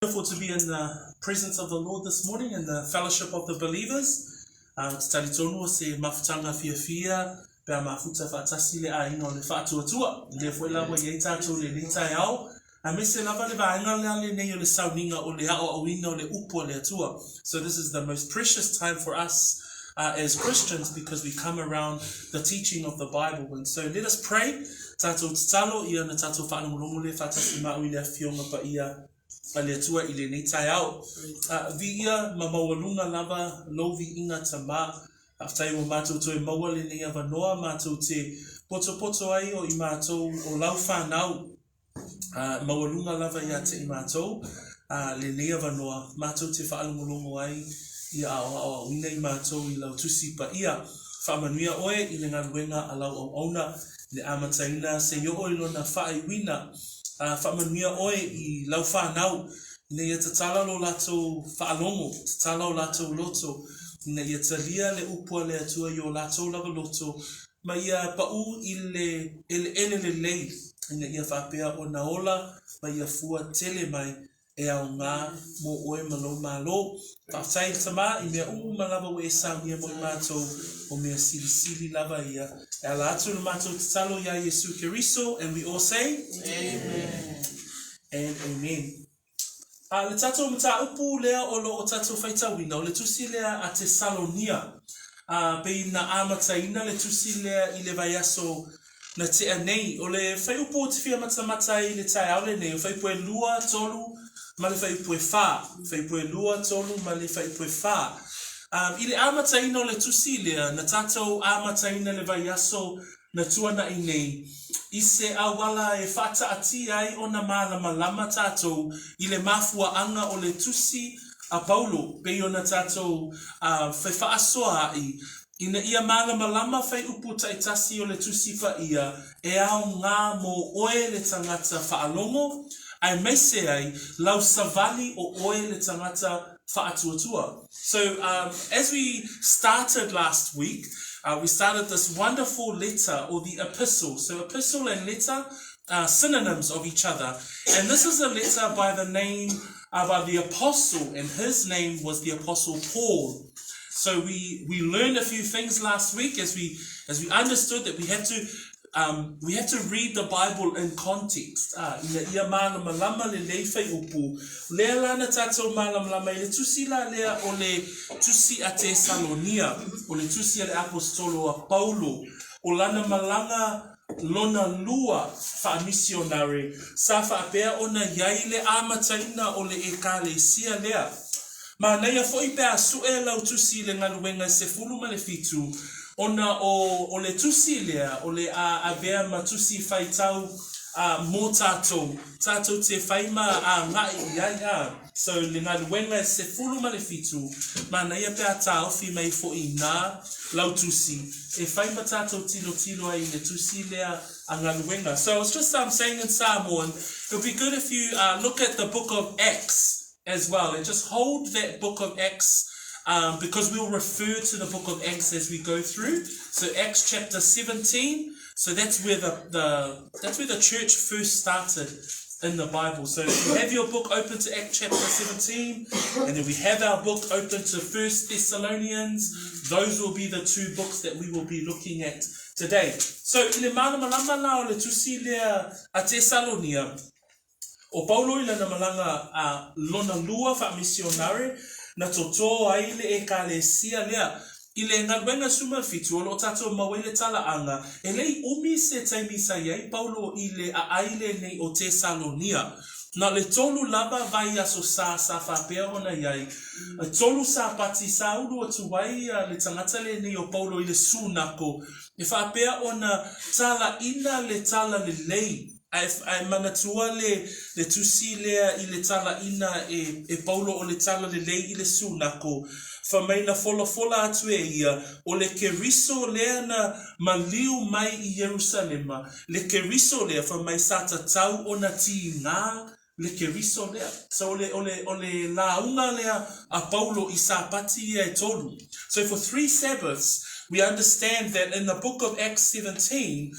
Wonderful to be in the presence of the Lord this morning in the fellowship of the believers. Uh, te talitonu o se mafutanga fiafia, pe a mafuta faatasi le aiga o le faatuatua. Lea foi lava i ai tātou lenei taeao. Aemaise lava le vaega lea lenei o le sauniga o le aoaoina o le upu a le Atua. So this is the most precious time for us uh, as Christians because we come around the teaching of the Bible. And so let us pray. Tātou tatalo ia na tātou whaalongolongo le whaatasi mau i le afioga paia a le Atua i lenei taeao. Viia ma maualuga lava lou viiga Tamā. Faafetai ua matou toe maua lenei avanoa matou te potopoto ai o i matou o lau whanau. Maualuga lava ia te i matou lenei avanoa matou te whaalongolongo ai ia aoaoaoina i matou i lau tusi paia. Faamanuia oe i le galuega a lau auauna i le amataina seia oo i lona faaiuina. Faamanuia oe i lau fanau ina ia tatala lo latou faalogo, tatala o latou loto, ina ia talia le upu a le Atua i o latou lava loto, ma ia paʻū i le eleele lelei, ina ia faapea ona ola ma ia fua tele mai e aoga mo oe ma lou Malo. Faafetai i le Tama i mea uma lava ua e saunia mo i matou, o mea silisili lava ia. E ala atu le matou tatalo iā Iesu Keriso, and we all say, Amen and Amen. A le tatou mataupu lea o lo o tatou faitauina, o le tusi lea a Tesalonia. A pei na amataina le tusi lea i le vaiaso Na tea nei, o le fuaiupu ou te fia matamata ai i le taeao lenei, o fuaiupu e lua, tolu, ma le fuaiupu e whā. Fuaiupu e lua, tolu, ma le fuaiupu e whā. Um, i le amataina o le tusi lea, na tātou amataina le vaiaso na tuanaʻi nei, i se auala e faataatia ai ona mālamalama tātou i le mafuaaga o le tusi a Paulo, pei ona tātou uh, fefaasoaaʻi Ina ia mālamalama whaiupu taitasi o le Tusi Paia e aoga mō oe le tangata faalogo, aemaise ai lau savali o oe le tangata faatuatua. So um as we started last week, uh we started this wonderful letter or the epistle. So epistle and letter are synonyms of each other. And this is a letter by the name uh, by the apostle, and his name was the apostle Paul. So we, we learned a few things last week as we, as we understood that we had to um, we have to read the Bible in context. Ah, ina ia mālamalama lelei whaiupu. Lea la na tātou mālamalama i le tusi la lea o le tusi a Tesalonia, o le tusi a le apostolo a Paulo, o lana malaga lona lua faamisionare, sa faapea ona i ai le amataina o le Ekalesia lea. Manaia foi pe a sue lau tusi i le galuega 17, ona o o le tusi lea o le a avea ma tusi faitau a mo tatou, tatou te fai ma agai i ai a. So le galuega 17, manaia pe a taofi mai foi inā lau tusi e fai ma tatou tilotilo ai i le tusi lea a galuega. So I was just um saying in Samoan, it would be good if you uh look at the book of Acts as well and just hold that book of Acts um, because we'll refer to the book of Acts as we go through. So Acts chapter 17, so that's where the, the that's where the church first started in the Bible. So if you have your book open to Acts chapter 17, and then we have our book open to First Thessalonians, those will be the two books that we will be looking at today. So i le malamalama la o le tusi lea a Tesalonia, ʻO Paulo i lana malaga a lona lua faamisionare, na totō ai le ʻEkalesia lea. I le galuega 17, o lo o tātou mau ai le talaaga, e le i ʻumi se taimi sa i ai Paulo i le ʻaʻai lenei o Tesalonia. Na o le tolu lava vaiaso sa sa faapea ona i ai, e tolu Sapati sa ulu atu ai le tagata lenei o Paulo i le sunako, e faapea ona talaʻina le talalelei. Ae, ae manatua le, le tusi lea i le talaina e, e Paulo o le talalelei i le sunako, fai mai na folafola atu e ia, o le Keriso lea na maliu mai i Ierusalema, le Keriso lea fai mai sa tatau ona tīgā le Keriso lea. So o le, o le, o le lauga lea a Paulo i Sapati ia e tolu. So for three Sabbaths, we understand that in the book of Acts 17,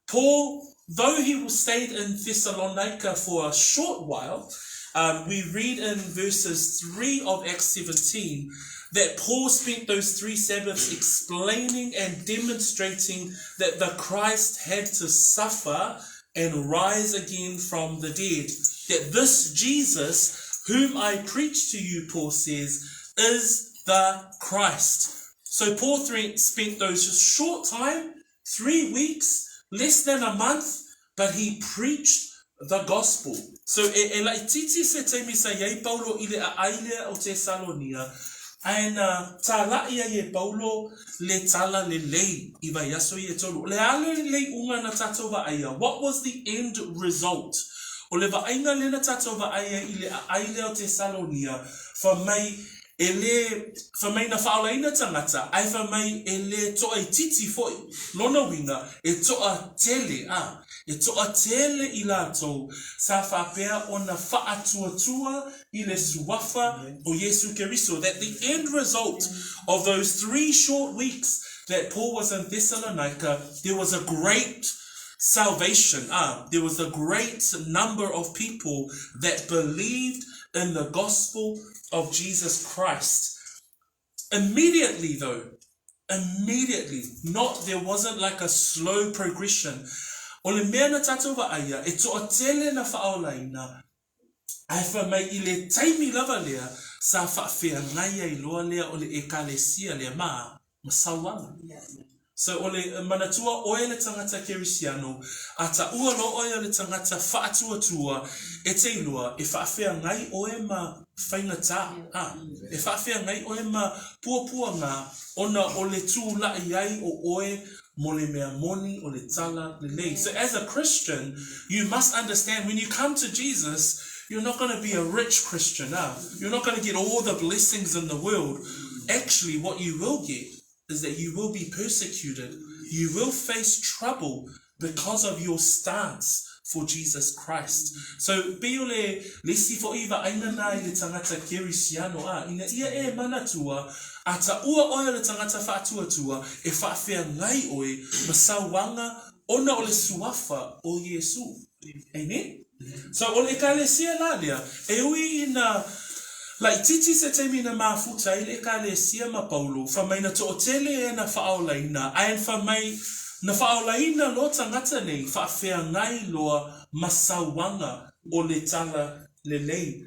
Paul, though he stayed in Thessalonica for a short while, Um, we read in verses 3 of Acts 17 that Paul spent those three Sabbaths explaining and demonstrating that the Christ had to suffer and rise again from the dead. That this Jesus, whom I preach to you, Paul says, is the Christ. So Paul spent those short time, three weeks, less than a month, but he preached the gospel. So e, e laititi se taimi sa iai Paulo i le aai lea o Tesalonia, ae na tāla'i ai e Paulo le tala lelei i vaiaso ia e tolu. O le a le lei'uga na tātou vaaia? What was the end result? O le vaaiga lea na tātou vaai ai i le aai lea o Tesalonia, fa mai E le fai mai na faaolaina tagata, ae fai mai e le toaitiiti foi. Lona uiga, e toatele, a, e toatele i latou sa faapea ona faatuatua i le suafa o Iesu Keriso, that the end result of those three short weeks that Paul was in Thessalonica, there was a great salvation, a, there was a great number of people that believed in the gospel of Jesus Christ. Immediately, though, immediately, not there wasn't like a slow progression. O le mea na tātou vaaia, e toatele na whaaolaina, ae fai mai i le taimi lava lea, sa faafeagai ai loa lea o le Ekalesia lea ma, ma sauaga. So o le manatua oe le tagata Kerisiano, a taua loa oe o le tagata faatuatua e te iloa e faafeagai oe ma faigata, a, e faafeagai oe ma puapuaga ona o le tula'i ai o oe mo le mea moni o le tala lelei. So as a Christian, you must understand when you come to Jesus, you're not going to be a rich Christian, ah. You're not going to get all the blessings in the world. Actually, what you will get is that you will be persecuted. You will face trouble because of your stance for Jesus Christ. So, pei o le le isi foʻi vaaiga na i le tagata Kerisiano, a, ina ia e manatua, a taua oe o le tagata faatuatua, e faafeagai oe ma sauaga ona o le suafa o Iesu. Amen? So, o le Ekalesia la lea, e ui ina laitiiti se taimi na mafuta ai le Ekalesia ma Paulo, fai mai na toatele e na faaolaina, ae fai mai na faaolaina loa tagata nei faafeagai loa ma sauaga o le tala lelei.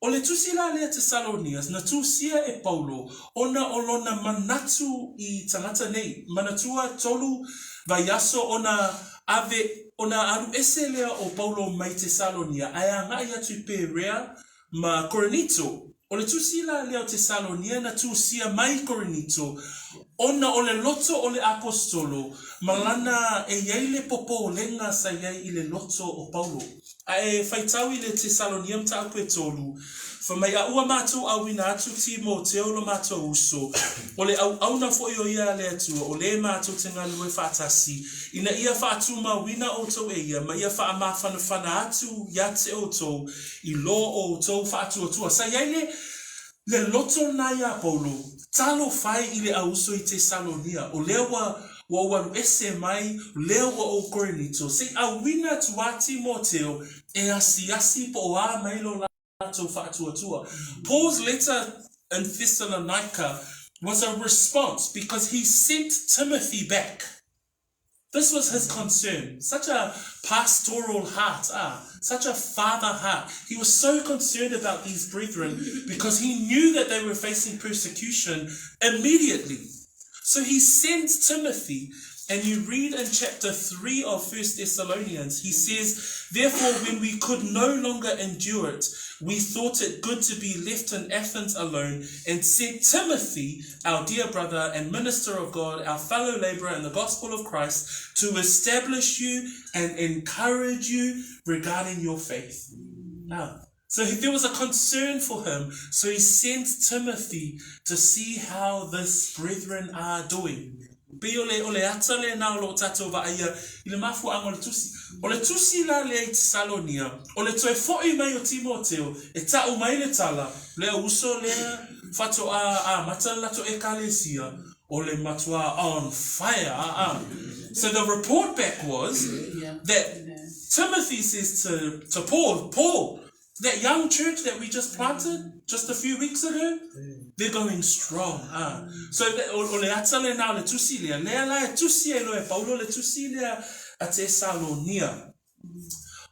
O le tusi la lea Tesalonia na tusia e Paulo ona o lona manatu i tagata nei, manatua tolu vaiaso ona ave ona alu ese lea o Paulo mai Tesalonia ae agai atu i Perea ma Korinito. O le tusi la lea o Tesalonia na tusia mai Korinito ona o le loto o le Aposetolo ma lana e i ai le popolega sa i ai i le loto o Paulo. A e faitau i le Tesalonia mataupu e tolu, fai mai, A ua matou auina atu Timoteo lo matou uso, o le auauna foi o ia a le Atua, o lē matou te galulue faatasi, ina ia faatumauina outou e ia, ma ia faamafanafana atu ia te outou i lo outou faatuatua. Sa i ai le le loto lena iā Paulo, talofa e i le auuso i Tesalonia, o lea ua ua ou alu ese mai, lea ua ou Korinito, se i auina atu a Timoteo e asiasi po o a mai lo latou faatuatua. Paul's letter in Thessalonica was a response because he sent Timothy back. This was his concern. Such a pastoral heart, ah, such a father heart. He was so concerned about these brethren because he knew that they were facing persecution immediately. So he sends Timothy, and you read in chapter 3 of First Thessalonians, he says, Therefore, when we could no longer endure it, we thought it good to be left in Athens alone and sent Timothy, our dear brother and minister of God, our fellow laborer in the gospel of Christ, to establish you and encourage you regarding your faith. Now, so there was a concern for him, so he sent Timothy to see how this brethren are doing. Pei o le, o le ata lena o loo tatou vaaia i le mafuaaga o le tusi. O le tusi la lea i Tesalonia, o le toe foʻi mai o Timoteo e taʻu mai le tala, le auuso lea faatoa amata le latou Ekalesia, o le matuā on fire aa. So the report back was that Timothy says to, to Paul, Paul, That young church that we just planted just a few weeks ago, they're going strong. Ah. So that, o, o le ata lena o le tusi lea, lea la e tusi ai loa e Paulo le tusi lea a Tesalonia.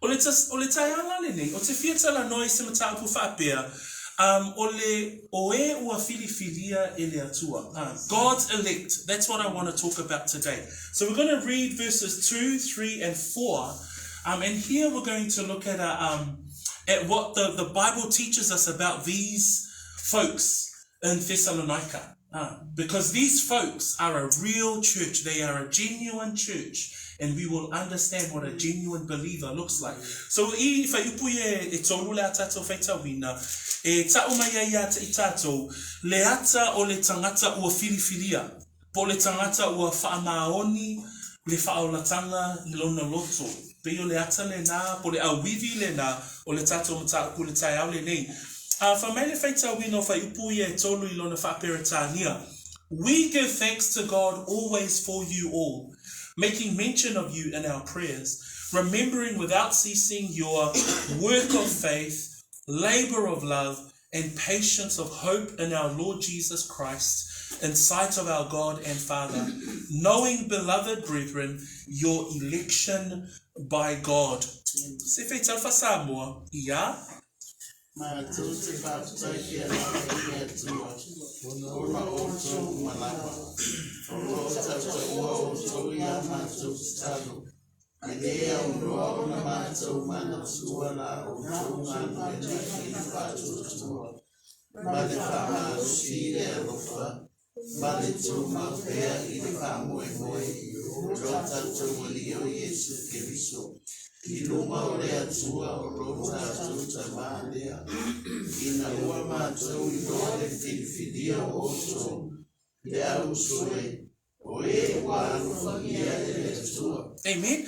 O le, tas, o le taeaga lenei, o te fia talanoa i se mataupu faapea, um, o le o e ua filifilia e le Atua. Uh, God's elect. That's what I want to talk about today. So we're going to read verses 2, 3 and 4. Um, and here we're going to look at, a, um, at what the, the Bible teaches us about these folks in Thessalonica. Uh, because these folks are a real church. They are a genuine church. And we will understand what a genuine believer looks like. So i whaiupu e, e tolu le a tātou whaitawina, e tau mai ai a i tātou, le ata o le tangata ua whiriwhiria, po o le tagata ua faamaoni le faaolatanga i lona loto. Pei o le ata lenā, po o le auivi lenā o le tatou mataupu i le taeao lenei. A fai mai le faitauina o fuaiupu ia e tolu i lona faa-Peretania, We give thanks to God always for you all, making mention of you in our prayers, remembering without ceasing your work of faith, labor of love, and patience of hope in our Lord Jesus Christ, in sight of our God and Father, knowing, beloved brethren, your election by God. Se faitau faa-Samoa, ia. Matou te faafetai pea lava i le Atua, ona o outou uma lava, o lo o tautaua outou i a matou tatalo, E le aunoa ona matou manatua la outou galuega i le faatuatua, ma le faamalosi i le alofa, ma le tumau pea i le faamoemoe o lo tatou Alii o Iesu Keriso, i luma o le Atua o lo tatou Tama lea, ina ua matou iloa le filifilia o outou, le au uso e, o e ua alofagia e le Atua. Amen.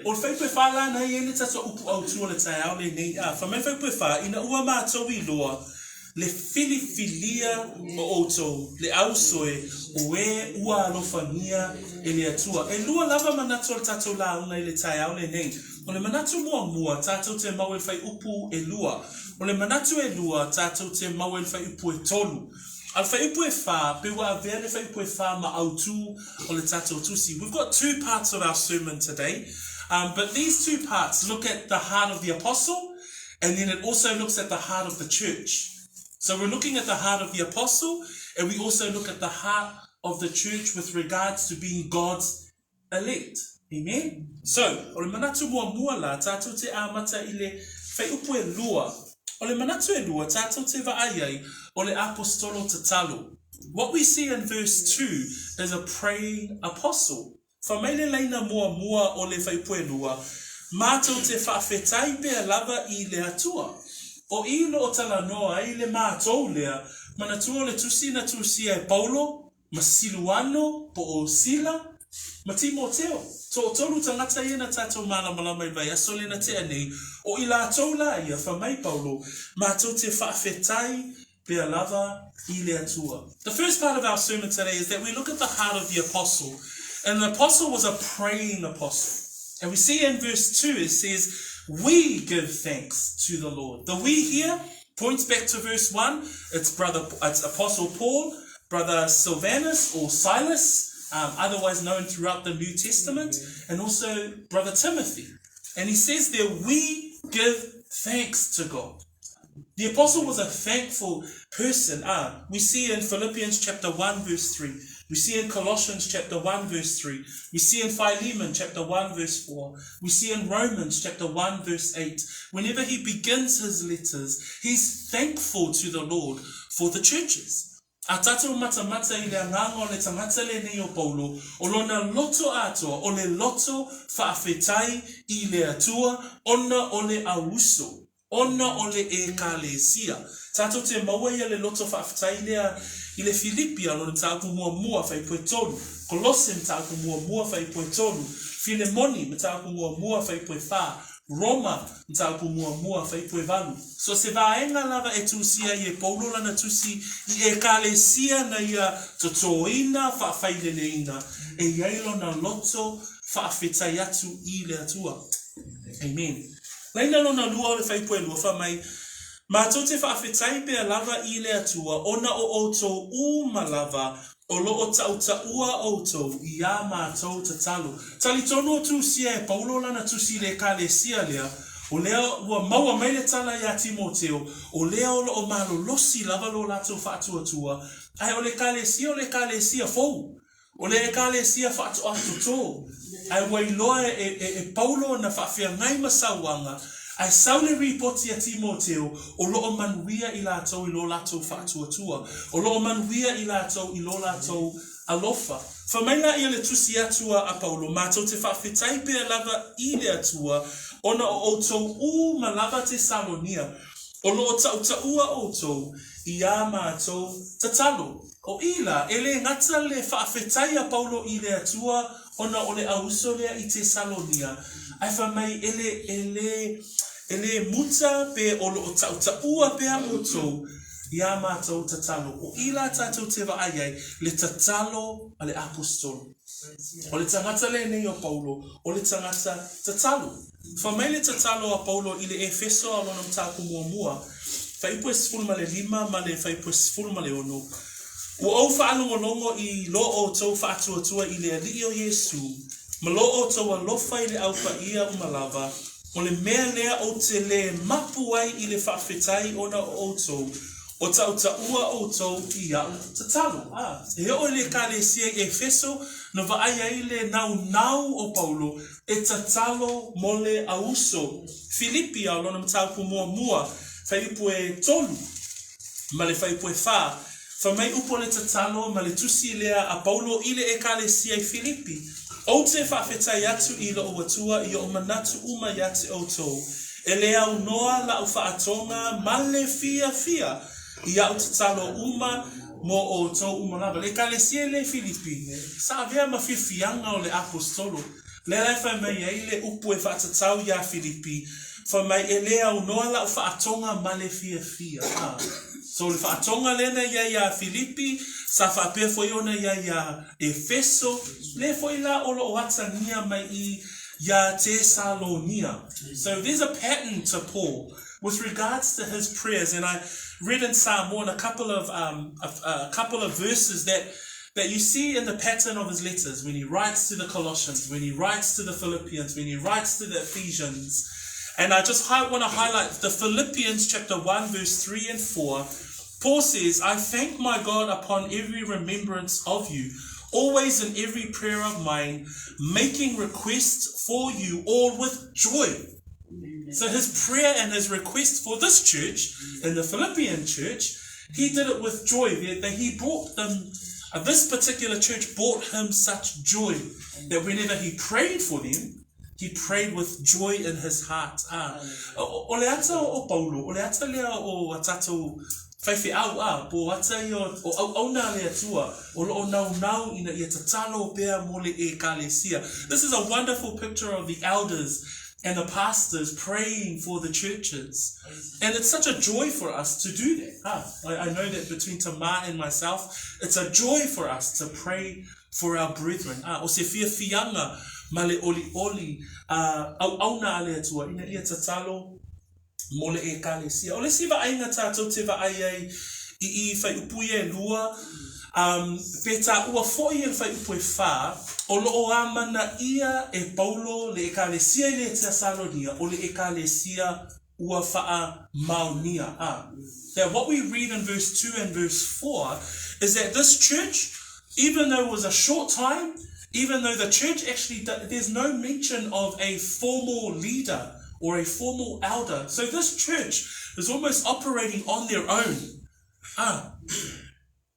O le fuaiupu e fā la na i ai le tatou upu autu o le taeao lenei, a fai mai le fuaiupu e fā, ina ua matou iloa le filifilia o outou, le ausoe o e ua alofagia e le Atua. E lua lava manatu o le tatou lauga i le taeao lenei. O le manatu muamua, tatou te maua i le fuaiupu e lua. O le manatu e lua, tatou te maua i le fuaiupu e tolu. A o le fuaiupu e fā, pei ua avea le fuaiupu e fā ma autū o le tatou tusi. We've got two parts of our sermon today, um, but these two parts look at the heart of the apostle and then it also looks at the heart of the church. So we're looking at the heart of the apostle and we also look at the heart of the church with regards to being God's elect. Amen? So, o le manatu muamua la, tātou te āmata i le whaiupu e lua. O le manatu e lua, tātou te vaai ai, o le apostolo tatalo. What we see in verse 2 is a praying apostle. Fai mai le laina muamua o le fuaiupu e lua, Mātou te faafetai pea lava i le Atua. O i lo o talanoa ai le mātou lea, manatua o le tusi na tusia e Paulo, ma Siluano, po o Sila, ma Timoteo. Toatolu tagata ia na tatou malamalama i le vaiaso lea na tea nei, o i latou la ia, fai mai Paulo, matou te faafetai pea lava i le Atua. The first part of our sermon today is that we look at the heart of the apostle. And the apostle was a praying apostle. And we see in verse 2 it says, We give thanks to the Lord. The we here points back to verse 1. It's brother it's Apostle Paul, brother Silvanus or Silas, um, otherwise known throughout the New Testament, and also brother Timothy. And he says there, we give thanks to God. The apostle was a thankful person. Ah, we see in Philippians chapter 1 verse 3. We see in Colossians chapter 1 verse 3. We see in Philemon chapter 1 verse 4. We see in Romans chapter 1 verse 8. Whenever he begins his letters, he's thankful to the Lord for the churches. A tatou matamata i le agaga o le tagata lenei o Paulo, o lona loto atoa, o le loto faafetai i le Atua ona o le auuso, ona o le Ekalesia. Tatou te maua ia le loto faafetai lea i le Filipi a lona mataupu muamua fuaiupu e tolu, Kolose mataupu muamua fuaiupu e tolu, Filemoni mataupu muamua fuaiupu e fā, Roma, mataupu muamua, fuaiupu e valu. So se vaega lava e tusia ai e Paulo lana tusi i Ekalesia na ia totoina faafaileleina, e i ai lona loto faafetai atu i le Atua. Amen. Laina lona lua o le Fuaiupu e 2 fai mai, Matou te faafetai pea lava i le Atua ona o outou uma lava o lo o tautaua outou i ā matou tatalo. Talitonu o tusia e Paulo lana tusi i le Ekalesia lea, o lea ua maua mai le tala iā Timoteo, o lea o lo o malolosi lava lo latou faatuatua, ae o le Ekalesia o le Ekalesia fou. O le Ekalesia faatoa toto, ae ua iloa e Paulo na faafeagai ma sauaga, ae sau le ripoti a Timoteo, o lo o manuia i latou i lo latou faatuatua, o lo o manuia i latou i lo latou alofa. Fai mai laia le tusi atu a Paulo, Matou te faafetai pea lava i le Atua, ona o outou uma lava Tesalonia, o lo o tautaua outou i ā matou tatalo. O i la, e le gata le faafetai a Paulo i le Atua ona o le auuso lea i Tesalonia, ae fai mai e le, e le, e le muta pe o lo o tautaua pea outou i a matou tatalo. O i la tatou te vaai ai, le tatalo a le Aposetolo. O le tagata lenei o Paulo, o le tagata tatalo. Fai mai le tatalo a Paulo i le Efeso a lona mataupu muamua, fuaiupu e 15 ma le fuaiupu e 16, Ua ou faalogologo i lo outou faatuatua i le Alii o Iesu, ma lo outou alofa i le Au Paia uma lava, o le mea lea ou te lē mapu ai i le faafetai ona o outou, o tautaua outou i aʻu tatalo. A, e oo i le Ekalesia i Efeso na vaai ai le naunau o Paulo e tatalo mo le auuso. Filipi a o lona mataupu muamua, fuaiupu e tolu ma le fuaiupu e fa, fai mai upu o le tatalo ma le tusi lea a Paulo i le Ekalesia i Filipi, Ou te faafetai atu i loʻu Atua i oʻu manatu uma iā te outou, e le aunoa laʻu faatoga ma le fiafia i aʻu tatalo uma mo outou uma lava. Le Ekalesia lea i Filipi, sa avea ma fiafiaga o le Aposetolo. Lea la e fai mai ai le upu e faatatau iā Filipi, fai mai, E le aunoa laʻu faatoga ma le fiafia. A. So o le faatoga lea na i ai iā Filipi, sa faapea foi ona i ai iā Efeso, lea foi la o lo o atagia mai i iā Tesalonia. So there's a pattern to Paul with regards to his prayers and I read in Samoan a couple of um, a, a couple of verses that that you see in the pattern of his letters when he writes to the Colossians, when he writes to the Philippians, when he writes to the Ephesians. And I just want to highlight the Philippians chapter 1 verse 3 and 4. Paul says, I thank my God upon every remembrance of you, always in every prayer of mine, making requests for you all with joy. So his prayer and his request for this church, in the Philippian church, he did it with joy. That he brought them, this particular church brought him such joy that whenever he prayed for them, he prayed with joy in his heart. Ah, o le ata o Paulo, o le ata lea o a tatou faifeau, ah, po o ata ia o auauna a le Atua, o lo o naunau ina ia tatalo pea mo le Ekalesia. This is a wonderful picture of the elders and the pastors praying for the churches. And it's such a joy for us to do that. Huh? I, I know that between Tamar and myself, it's a joy for us to pray for our brethren. Ah, o se fiafiaga ma le olioli a auauna a le Atua ina ia tatalo mo le Ekalesia. O le isi vaaiga tatou te vaai ai i i fuaiupu ia e lua, um, pe taua foi e le fuaiupu e fa, o lo o amanaia e Paulo le Ekalesia i le Tesalonia, o le Ekalesia ua faamaonia. A. That what we read in verse 2 and verse 4 is that this church, even though it was a short time, even though the church actually, there's no mention of a formal leader or a formal elder. So this church is almost operating on their own. Ah.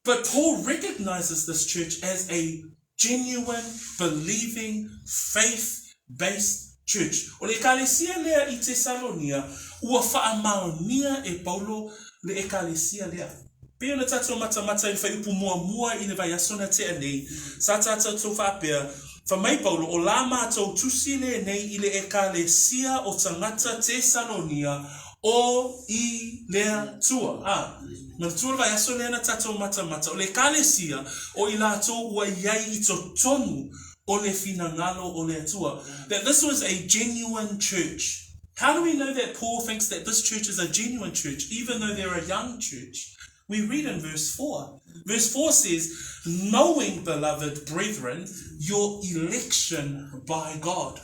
But Paul recognizes this church as a genuine, believing, faith-based church. O le ekalesia lea i Tesalonia, ua faamaonia e Paulo le ekalesia lea. Pei ona tatou matamata i le fuaiupu muamua i le vaiaso na tea nei, sa tatou faapea, Fai mai Paulo, o la matou tusi lenei i le ekalesia o tagata Tesalonia o i le Atua. A, manatua le vaiaso lea na tatou matamata, o le ekalesia o i latou ua i ai i totonu o le finagalo o le Atua. That this was a genuine church. How do we know that Paul thinks that this church is a genuine church, even though they're a young church? We read in verse 4. Verse 4 says, Knowing, beloved brethren, your election by God.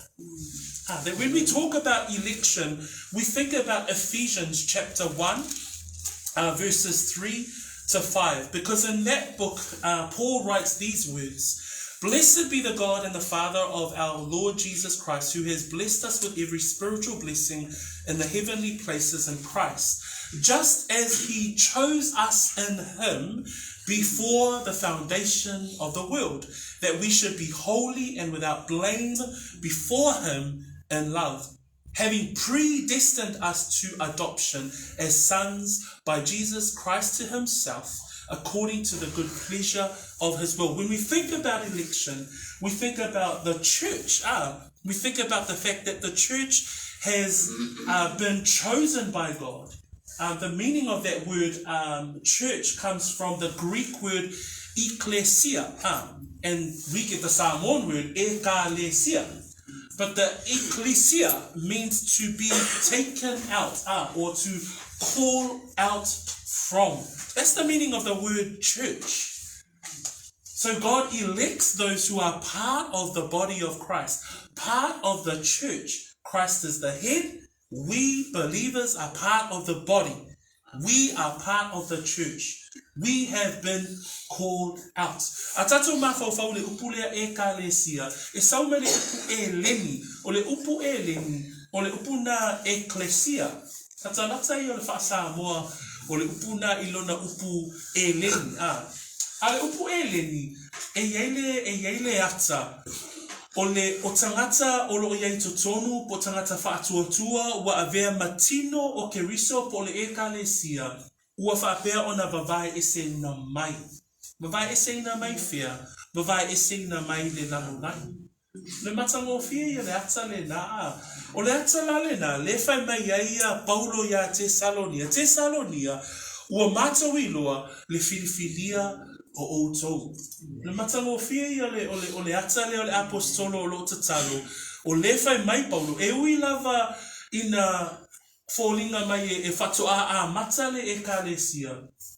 Ah, that when we talk about election, we think about Ephesians chapter 1, uh, verses 3 to 5, because in that book, uh, Paul writes these words Blessed be the God and the Father of our Lord Jesus Christ, who has blessed us with every spiritual blessing in the heavenly places in Christ, just as he chose us in him before the foundation of the world, that we should be holy and without blame before him in love having predestined us to adoption as sons by Jesus Christ to himself, according to the good pleasure of his will. When we think about election, we think about the church. Ah, we think about the fact that the church has uh, been chosen by God. Uh, the meaning of that word um, church comes from the Greek word ekklesia, um, and we get the Samoan word ekalesia. But the ecclesia means to be taken out ah, or to call out from. That's the meaning of the word church. So God elects those who are part of the body of Christ, part of the church. Christ is the head. We believers are part of the body. We are part of the church. We have been called out. A tatou mafaufau le upu lea ekalesia, e sau mai le upu eleni. O le upu eleni, o le upu na eklesia. Latalata ia o le faa-Samoa o le upu na i lona upu eleni. A, a le upu eleni, e iai le, e iai le ata o le o tagata o loo iai totonu po o tagata faatuatua ua avea ma tino o Keriso po o le Ekalesia ua faapea ona vavae eseina mai. Vavae eseina mai fea? Vavae eseina mai le lalolagi. Le matagofie ia le ata lenā. O le ata la lenā, lea e fai mai ai a Paulo iā Tesalonia, Tesalonia, ua matou iloa le filifilia o outou. Le matagofie ia o le, o le, o le ata lea o le Aposetolo o lo o tatalo, o lea e fai mai Paulo, e ui lava ina foliga mai e faatoa amata le Ekalesia.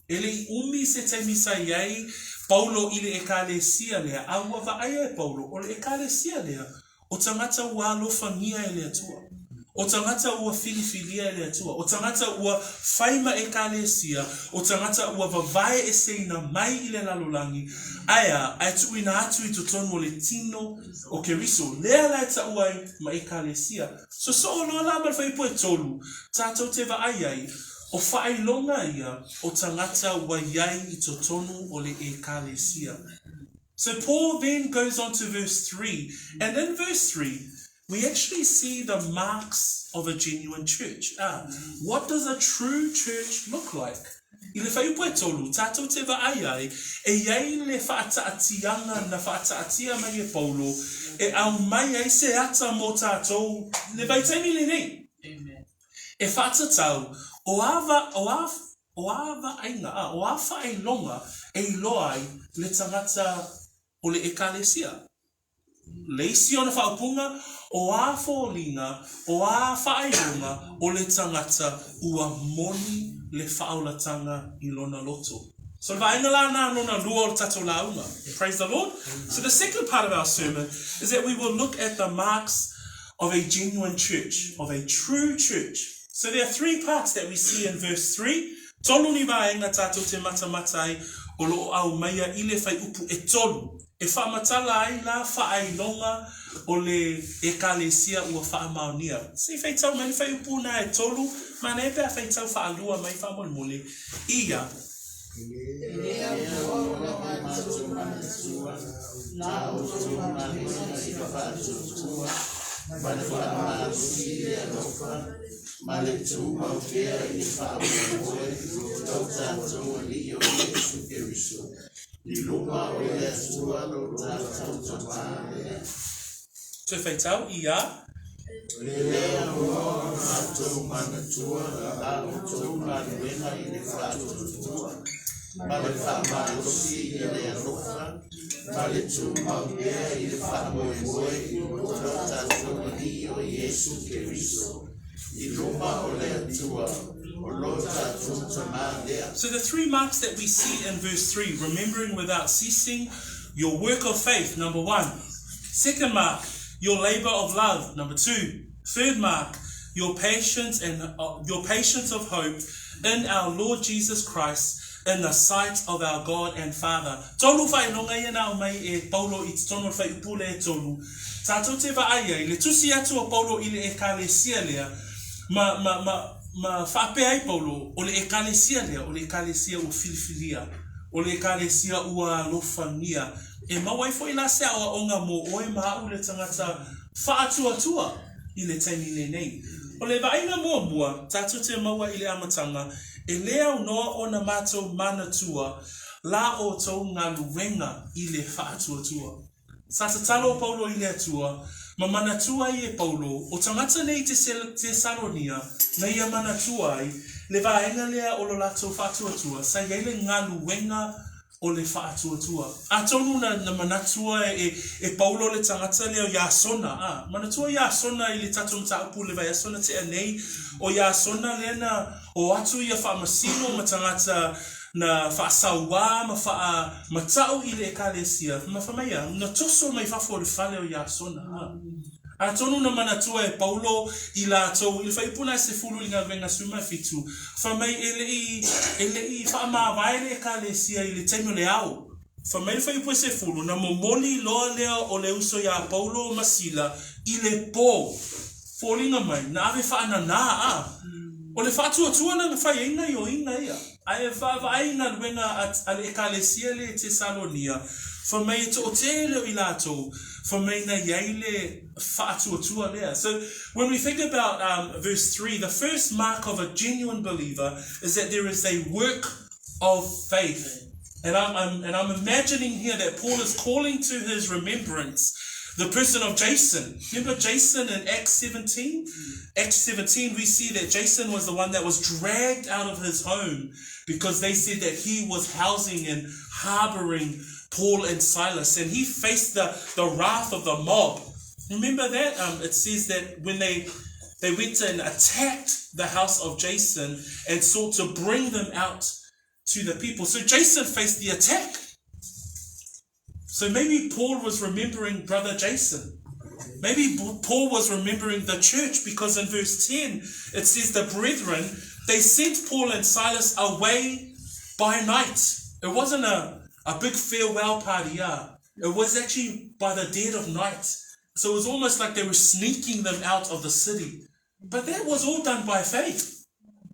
E le i umi se taimi sa i ai Paulo i le Ekalesia lea, a ua vaaia e Paulo, o le Ekalesia lea, o tagata ua alofagia e le Atua, o tagata ua filifilia e le Atua, o tagata ua fai ma Ekalesia, o tagata ua vavae eseina mai i le lalolagi, ae a, ae tuuina atu i totonu o le tino o Keriso, lea la e taua ai ma Ekalesia. Sosoo loa la ma le fuaiupu e tolu, tatou te vaai ai, o faailoga ia o tagata ua i ai i totonu o le Ekalesia. So Paul then goes on to verse 3, and in verse 3, we actually see the marks of a genuine church. Ah, what does a true church look like? I le fuaiupu e tolu, tatou te vaai ai, e i ai le faataatiaga na faataatia mai e Paulo e aumai ai se ata mō tātou i le vaitaimi lenei. E faatatau, o a, o a, o a vaaiga, a, o a faailoga e iloa ai le tagata o le Ekalesia. Le isi ona faaupuga, o a foliga, o a faailoga o le tagata ua moni le faaolatanga i lona loto. So le vaega la na lona lua o le tatou lauga. Praise the Lord. So the second part of our sermon is that we will look at the marks of a genuine church, of a true church. So there are three parts that we see in verse 3. Tolu ni vaega tatou te matamata ai o loo aumaia i le fuaiupu e tolu e faamatala ai la faailoga o le Ekalesia ua faamaonia. Se i faitau mai le fuaiupu na e tolu, manaia pe a faitau faalua mai faamolemole ia. E le Atua o la matou manatua, la outou galuega i le faatuatua ma le faamalosi i le alofa ma le tumau pea i le faamoemoe o lo tatou Alii o Iesu Keriso i luma o le Atua lo tatou Tamā lea. Toe faitau ia. E le Atua o lo matou manatua la outou galuega i le faatuatua ma le faamalosi i le alofa ma le tumau pea i le faamoemoe o lo tatou Alii o Iesu Keriso. i luma o le Atua, o lo tatou Tamā lea. So the three marks that we see in verse 3, remembering without ceasing your work of faith, number one. Second mark, your labor of love, number two. Third mark, your patience and your patience of hope in our Lord Jesus Christ in the sight of our God and Father. Tolu whainonga ia na aumai e Paulo i totonu o le whaiupu lea e tolu. Tātou te vaai ai, le tusi atu o Paulo i le ekalesia lea, ma, ma, ma, ma faapea ai Paulo, o le ekalesia lea, o le ekalesia ua filifilia, o le ekalesia ua alofangia. E maua ai foi la se aoaoga mō oe ma a'u le tagata faatuatua i le taimi lenei. O le vaaiga muamua tatou te maua i le amataga, e lē aunoa ona matou manatua la outou galuega i le faatuatua. Sa tatalo o Paulo i le Atua, ma manatua ai e Paulo, o tagata nei i Tesalonia, na ia manatua ai le vaega lea o lo latou faatuatua, sa i ai le galuega o le faatuatua. Atonu na, na manatua e, e Paulo le tagata lea o Iasona, a, manatua Iasona i le tatou mataupu i le vaiaso na tea nei, o Iasona lea na o atu ia faamasino ma tagata na faasauā ma faamata'u i le Ekalesia, ma fai mai a, na toso mai fafo o le fale o Iasona, a. Atonu na manatua e Paulo i latou i le fuaiupu na e 10 i le galuega 17, fai mai e le i, e le i faamavae le Ekalesia i le taimi o le ao. Fai mai le fuaiupu e 10, na momoli loa lea o le uso iā Paulo ma Sila i le pō. Foliga mai, na ave faananā, a. O le faatuatua na na fai ai gaioiga ia. Ae vaavaai i galuega a le Ekalesia lea i Tesalonia, fai mai e toatele o i latou, fai mai na i ai le faatuatua lea. So, when we think about um, verse 3, the first mark of a genuine believer is that there is a work of faith. And I'm, I'm, and I'm imagining here that Paul is calling to his remembrance the person of Jason. Remember Jason in Acts 17? Acts 17, we see that Jason was the one that was dragged out of his home because they said that he was housing and harboring Paul and Silas, and he faced the, the wrath of the mob. Remember that? it says that when they they went and attacked the house of Jason and sought to bring them out to the people. So Jason faced the attack. So maybe Paul was remembering brother Jason. Maybe Paul was remembering the church because in verse 10 it says the brethren, they sent Paul and Silas away by night. It wasn't a, a big farewell party, yeah. It was actually by the dead of night. So it was almost like they were sneaking them out of the city. But that was all done by faith.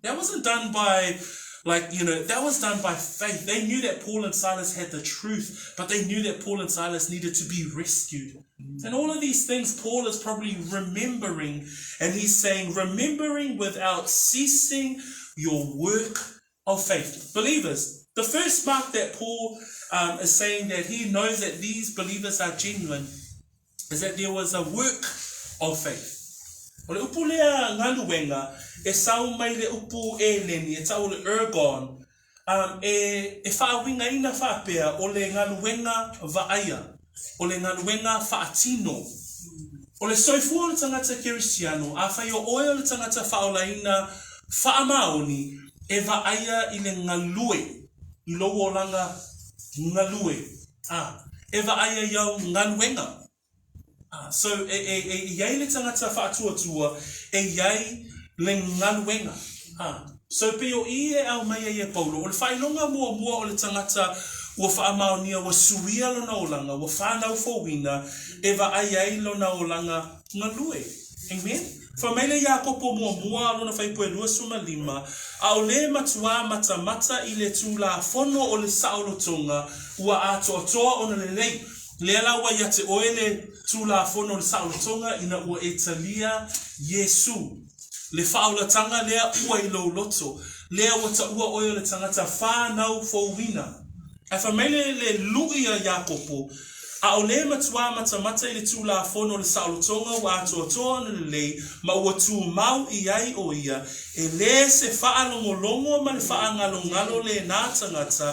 That wasn't done by, like, you know, that was done by faith. They knew that Paul and Silas had the truth, but they knew that Paul and Silas needed to be rescued. And all of these things Paul is probably remembering, and he's saying, remembering without ceasing your work of faith. Believers, the first mark that Paul um, is saying that he knows that these believers are genuine is that there was a work of faith. O le upu lea galuega, e sau mai le upu eleni, e tau o le ergon, um, e, e faauigaina faapea o le galuega vaaia, o le galuega faatino. O le soifua o le tagata kerisiano, afai o oe o le tagata faaolaina faamaoni, e vaaia i le galue, i lou olaga galue, a, e vaaia i au galuega. A, so, e, e, e i ai le tagata faatuatua, e i ai le galuega. A, so pei o i e aumai ai e Paulo, o le faailoga muamua o le tagata ua faamaonia, ua suia lona olaga, ua fanau fouina, e vaai ai lona olaga galue. Amen? Fai mai le Iakopo muamua lona fuaiupu e 25, ʻAʻole matuā matamata i le Tulafono o le saolotoga ua atoatoa ona lelei. Lea la ua ia te oe le Tulafono o le saolotoga ina ua e talia Iesū. Le faaolataga lea ua i lou loto, lea ua taua oe o le tagata fanau fouina. Ae fai mai le, le luʻi a Iakopo, ʻAʻole matuā matamata i le Tulafono o le saolotoga ua atoatoa ona lelei ma ua tumau i ai ʻo ia, e lē se faalogologo ma le faagalogalo lēnā tagata,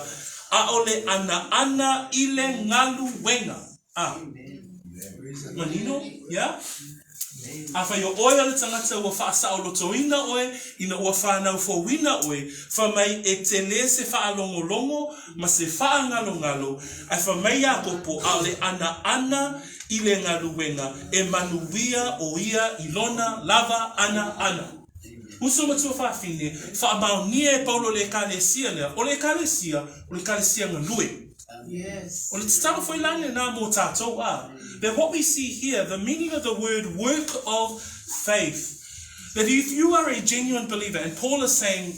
ʻaʻole ʻanaʻana i le galuega. A. Manino? Yeah? Afai o oe o le tagata ua faasaolotoina oe ina ua fanau fouina oe, fai mai e tele se faalogologo ma se faagalogalo, ae fai mai Iakopo aole anaana i le galuega e manuia o ia i lona lava anaana. Uso ma tuafafine, faamaonia e Paulo le Ekalesia lea, o le Ekalesia, o le Ekalesia galue. O le tatalo foi la lena mo tatou a. That what we see here, the meaning of the word work of faith, that if you are a genuine believer, and Paul is saying,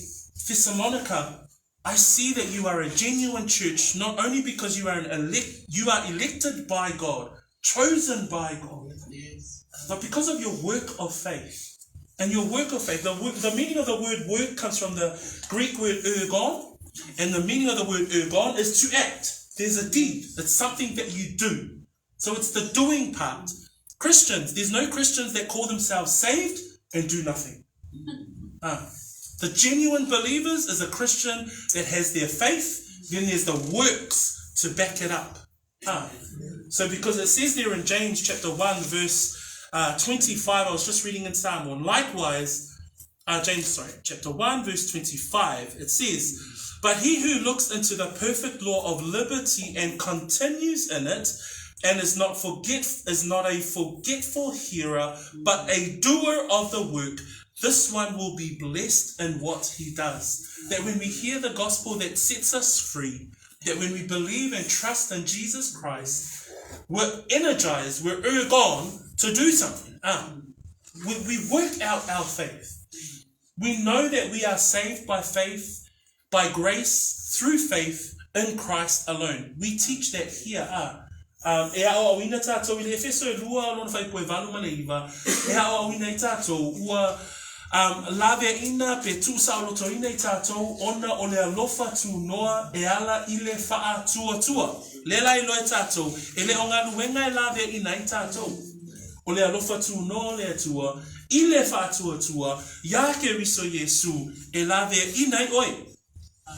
Thessalonica, I see that you are a genuine church, not only because you are an elect, you are elected by God, chosen by God, Yes. but because of your work of faith. And your work of faith, the, the meaning of the word work comes from the Greek word ergon, and the meaning of the word ergon is to act. There's a deed. It's something that you do. So it's the doing part. Christians, there's no Christians that call themselves saved and do nothing. The genuine believers is a Christian that has their faith, then there's the works to back it up. So because it says there in James chapter 1 verse 25, I was just reading in Psalm 1. Likewise, James, sorry, chapter 1 verse 25, it says, But he who looks into the perfect law of liberty and continues in it, and is not forget is not a forgetful hearer, but a doer of the work, this one will be blessed in what he does. That when we hear the gospel that sets us free, that when we believe and trust in Jesus Christ, we're energized, we're ergon to do something. We, we work out our faith. We know that we are saved by faith, by grace, through faith in Christ alone. We teach that here. E aʻoaʻoina tātou i le Efeso e lua o lona faaipu e valu ma le iva, e aʻoaʻoina ai tātou ua um, laveaʻina pe tuusaʻolotoina i tātou ona o le alofa tunoa e ala i le faatuatua. Le la iloa e tātou, e le o galuega e laveaʻina ai tātou. O le alofa tunoa o le Atua i le faatuatua iā Keriso Iesu e laveaʻina ai oe.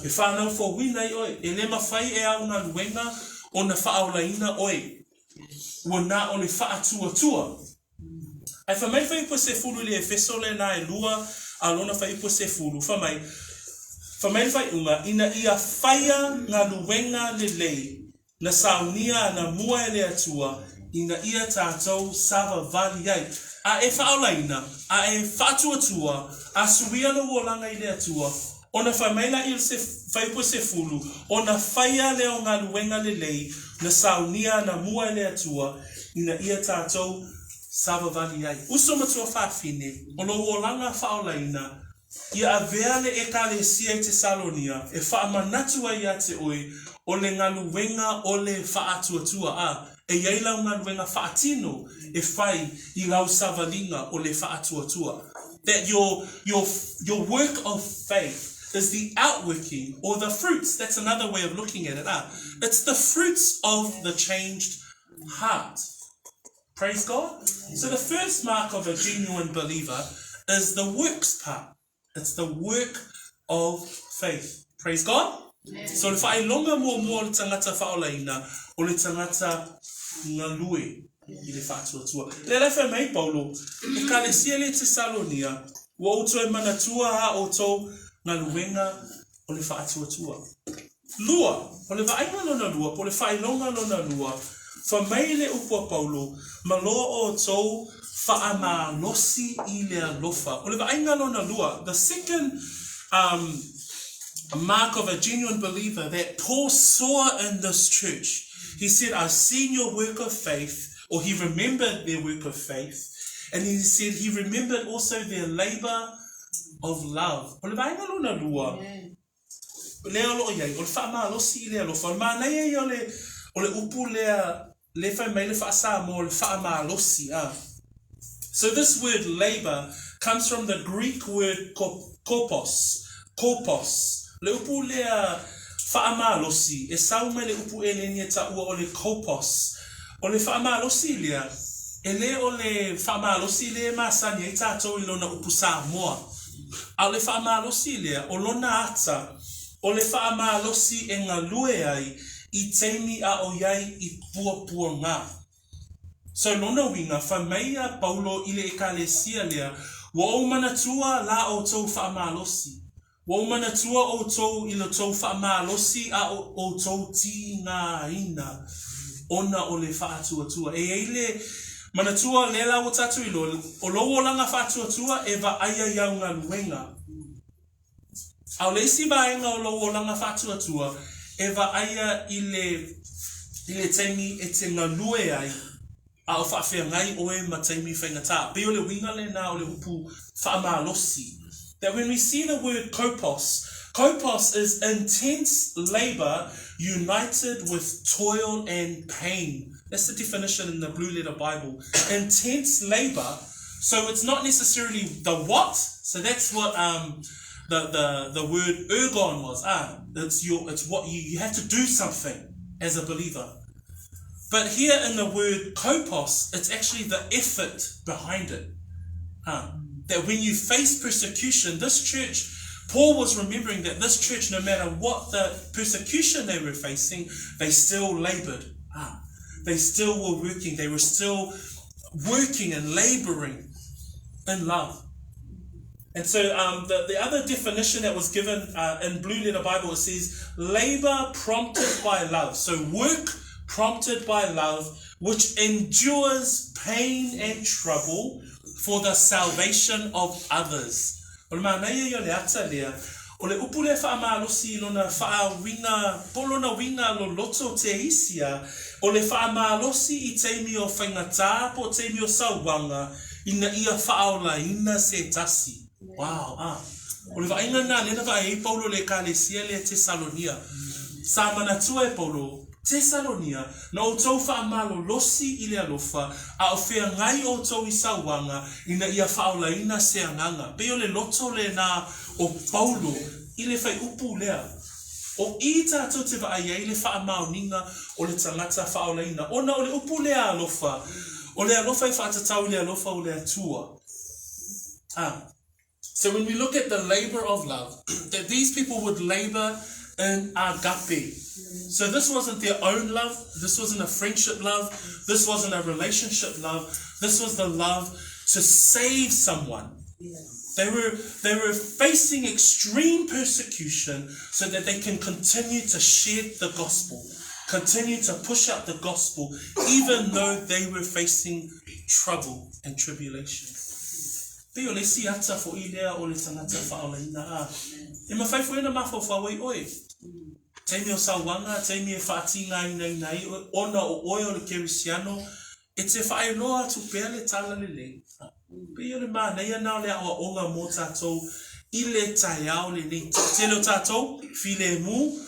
E whanau fouina ai oe, e le mafai e au galuega ona faaolaina oe. Ua na o le faatuatua. Ae fai mai le fuaiupu e sefulu i le Efeso lena e lua a lona fuaiupu e sefulu, fai mai, fai mai le faaiuga, ina ia faia galuega lelei na saunia ana mua e le Atua ina ia tātou savavali ai, a e faaolaina, a e faatuatua, a suia lou olaga i le Atua, ona fai mai laia i le fuaiupu e sefulu, ona faia lea o galuega lelei na saunia ana mua e le Atua ina ia tātou savavali ai. Uso ma tuafafine, o lou olaga faaolaina, Ia avea le Ekalesia i Tesalonia e faamanatu ai iā te oe o le galuega o le faatuatua, a e i ai lau galuega faatino e fai i lau savaliga o le faatuatua. That your, your, your work of faith is the outworking or the fruits, that's another way of looking at it, a it's the fruits of the changed heart. Praise God. So the first mark of a genuine believer is the works part. It's the work of faith. Praise God. So le faailoga muamua o le tagata faaolaina, o le tagata galue i le faatuatua. Lea la e fai mai Paulo, Ekalesia le Tesalonia, ua ou toe manatua a outou galuega o le faatuatua. Lua, o le vaaiga lona lua, po o le faailoga lona lua, fai mai le upu a Paulo, Ma lo outou faamalosi i le alofa. O le vaaiga lona lua, the second um, mark of a genuine believer that Paul saw in this church. He said, I've seen your work of faith, or he remembered their work of faith, and he said he remembered also their labor of love. O le vaaiga lona lua, lea o lo o i ai, o le faamalosi i le alofa. O le manaia ia o le, o le upu lea, le fai mai le faa-Samoa o le faamalosi, a. So this word labour comes from the Greek word kopos, kopos. Le upu lea faamalosi, e sau mai le upu eleni e taua o le kopos. O le faamalosi lea, e le o le faamalosi lea e masani ai tātou i lona upu Samoa. A o le faamalosi lea, o lona ata, o le faamalosi e galue ai i taimi a o i ai i puapuaga. So lona uiga, fai mai a Paulo i le Ekalesia lea, Ua ou manatua la outou faamalosi. Ua ou manatua outou i lo tou faamalosi a o outou tigaina ona o le faatuatua. E i ai le manatua lea la ua tatou iloa, o lou olaga faatuatua e vaaia i au galuega. A o le isi vaega o lou olaga faatuatua e vaaia i le i le taimi e te galue ai a o faafeagai oe ma taimi faigata. Pei o le uiga lena o le upu faamalosi. That when we see the word kopos, kopos is intense labour united with toil and pain. That's the definition in the Blue Letter Bible. Intense labour So it's not necessarily the what. So that's what um, the, the, the word ergon was. Ah, it's, your, it's what you, you have to do something as a believer. But here in the word kopos, it's actually the effort behind it. Ah, that when you face persecution, this church, Paul was remembering that this church, no matter what the persecution they were facing, they still labored. Ah, they still were working. They were still working and laboring in love. And so um, the, the other definition that was given uh, in Blue Letter Bible, it says, labor prompted by love. So work prompted by love, which endures pain and trouble for the salvation of others. O le manaia ia o le ata lea, o le upu lea faamalosi i lona faauiga, po o lona uiga loloto te isia, o le faamalosi i taimi o faigata po o taimi o sauaga, ina ia faaolaina se tasi. Wow, ah. O le vaaiga lena lea na vaai ai Paulo i le Ekalesia lea Tesalonia. Sa manatua e Paulo, Tesalonia, na outou faamalolosi i le alofa, a o feagai outou i sauaga, ina ia faaolaina se agaga. Pei o le loto lena o Paulo i le faiupu lea. O i tatou te vaai ai le faamaoniga o le tagata faaolaina, ona o le upu lea alofa, o le alofa e faatatau i le alofa o le Atua. A. So when we look at the labor of love, that these people would labor in agape. So this wasn't their own love, this wasn't a friendship love, this wasn't a relationship love, this was the love to save someone. They were, they were facing extreme persecution so that they can continue to share the gospel, continue to push out the gospel, even though they were facing trouble and tribulation. Pei o le isi ata foʻi lea o le tagata faaolaina a e mafai foi ona mafaufau ai oe. Taimi o sauaga, taimi e faatigainaina ai oe ona o oe o le Kerisiano, e te faailoa atu pea le tala lelei. Pei o le manaia na o le aoaoga mo tatou i le taeao lenei. Tele o tatou, filemu,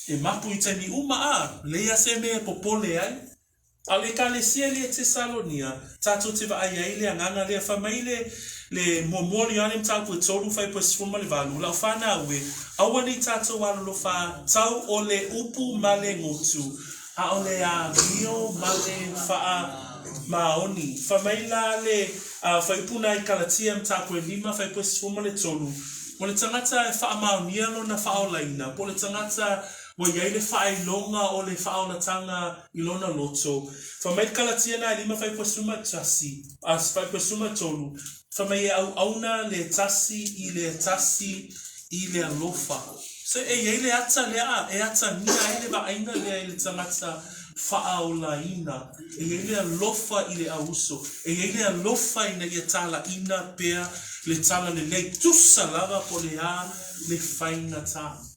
e mapu i taimi uma a, leai a se mea e popole ai. A o le Ekalesia lea Tesalonia, tatou te vaai ai i le agaga lea, fai mai le, le muamua o Ioane mataupu e tolu fuaiupu e 18, Lau fanau e, aua nei tatou alolofa tau o le upu ma le gutu, a o le amio ma le faamaoni. Fai mai la le fuaiupu na i Kalatia mataupu e lima fuaiupu e 13, O le tagata e faamaonia lona faaolaina, po o le tagata Ua i ai le faailoga o le faaolataga i lona loto. Fai mai le Kalatia na e lima 51, a 53, fai mai e auauna le tasi i le tasi i le alofa. So e i ai le ata lea a, e atagia ai le vaaiga lea i le tagata faaolaina. E i ai le alofa i le auuso. E i ai le alofa ina ia talaina pea le talalelei tusa lava po o le a le faigata.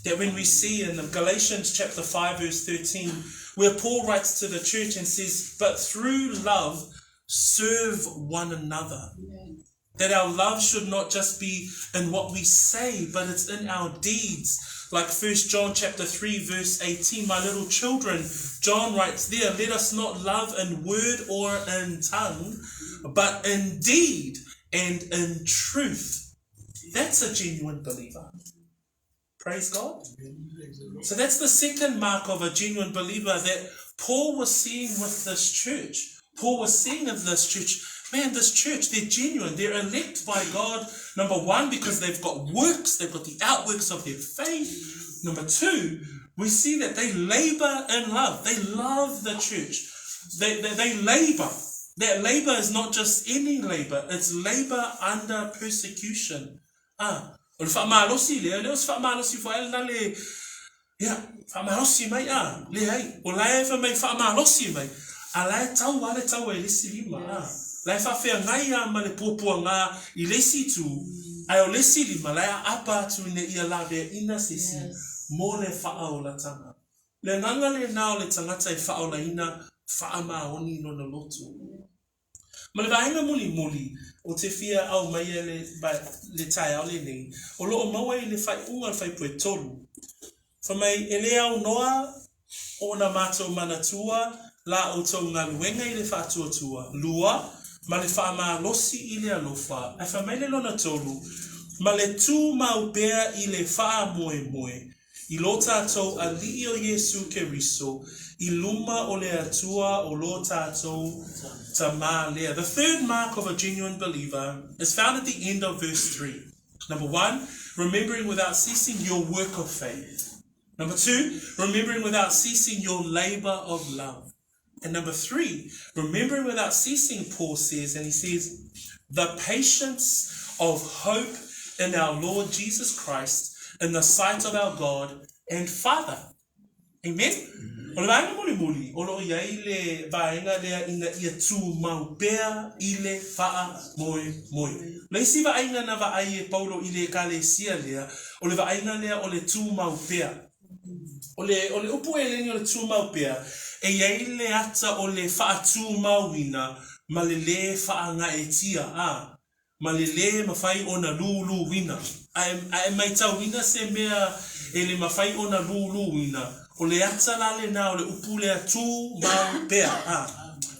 That when we see in Galatians chapter 5 verse 13, where Paul writes to the church and says, But through love, serve one another. That our love should not just be in what we say, but it's in our deeds. Like 1 John chapter 3 verse 18, my little children, John writes there, let us not love in word or in tongue, but in deed and in truth. That's a genuine believer. Praise God. So that's the second mark of a genuine believer that Paul was seeing with this church. Paul was seeing of this church, man, this church, they're genuine. They're elect by God. Number one, because they've got works, they've got the outworks of their faith. Number two, we see that they labor in love. They love the church. They, they, they labor. That labor is not just any labor, it's labor under persecution. Ah, o le faamalosi lea, le o se faamalosi foi lena le, ia, faamalosi mai, ah, leai, o la e fai mai faamalosi mai, a la e tau lava le taua i le isi lima, ah, la e faafeagai lava ma le puapuaga i le isi itu, ae o le isi lima, la e aapa atu ina ia laveaina se isi mo le faaolataga. Le agaga lena o le tagata e faaolaina faamaoni lona loto. Ma le vaega mulimuli o te fia aumaia le, le taeao lenei, o lo o maua i le faaiuga o le Fuaiupu e 3. Fai mai, e le aunoa ona matou manatua la outou galuega i le faatuatua, lua, ma le faamalosi i le alofa, ae fai mai le lona tolu, ma le tumau pea i le faamoemoe i lo tātou Alii o Iesu Keriso i luma o le Atua o lo tātou Tamā lea. The third mark of a genuine believer is found at the end of verse 3. Number one, remembering without ceasing your work of faith. Number two, remembering without ceasing your labor of love. And number three, remembering without ceasing, Paul says, and he says, the patience of hope in our Lord Jesus Christ in the sight of our God and Father. Amen? O le vaega mulimuli, o lo o i ai le vaega lea ina ia tumau pea i le faamoemoe. O le isi vaaiga na vaai e Paulo i le Ekalesia lea, o le vaaiga lea o le tumau pea. O le, o le upu eleni o le tumau pea, e i ai le ata o le faatumauina ma le lē faagaeetia, ā, ma le lē mafai ona lūlūina. A e, a e maitauina se mea e le mafai ona lūlūina, o le ata la lenā o le upu lea tumau pea, ā.